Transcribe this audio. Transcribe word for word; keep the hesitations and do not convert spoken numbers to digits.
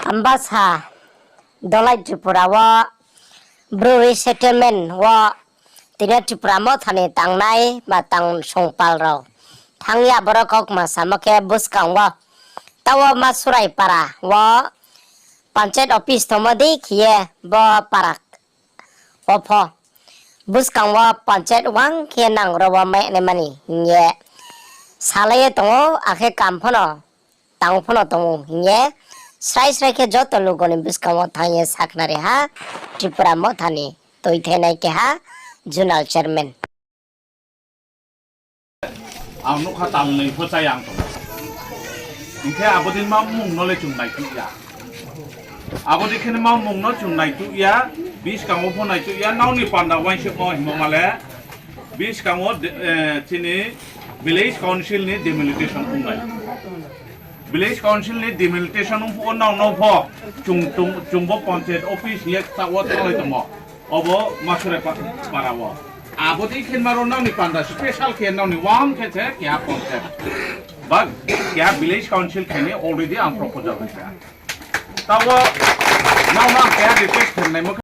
Ambasa, Dhalai Tripura wo Bru resettlement wo tini Tripura Motha ni tangnai ba tang songpal rao thanng ye aboro kaukma samo khe buskang wo taoh wo Masurai para wo panchayat office tongmo dei khe ye bo para wo pho buskang wo panchayat wang khe nang ro wo mai naimani hing ye salai ye tong ou, akhe kam pho no tang pho no tong ou hing ye srai srai khe joto lugo ni buskang wo thanng ye sakhnari ha Tripura Motha ni tuithainai keha zonal chairman. Ang nukha talnoi pho chaya ang tong. Hing khe abo dei ma mung no le chung naituh ya. Abo dei khe ma mung no chung naituh ya, buskang wo pho naituh ya, nrao ni panda uaingsouhmo hingmo ma le, buskang wo de-, eh, chini village council ni delimitation ong nai. Village council ni delimitation ong phuh wo nrao no pho chung, chung, chung bo panchayat office hing ye kta wo thannglai tongmo. Obo Masurai pa-, para wo. Abo dei khe ma ro nrao ni panda special khe nrao ni uang khe se keha panchayat ba keha village council khe ni already ang proposal ri kha. Taoh wo nrao no ang keha request khe naimo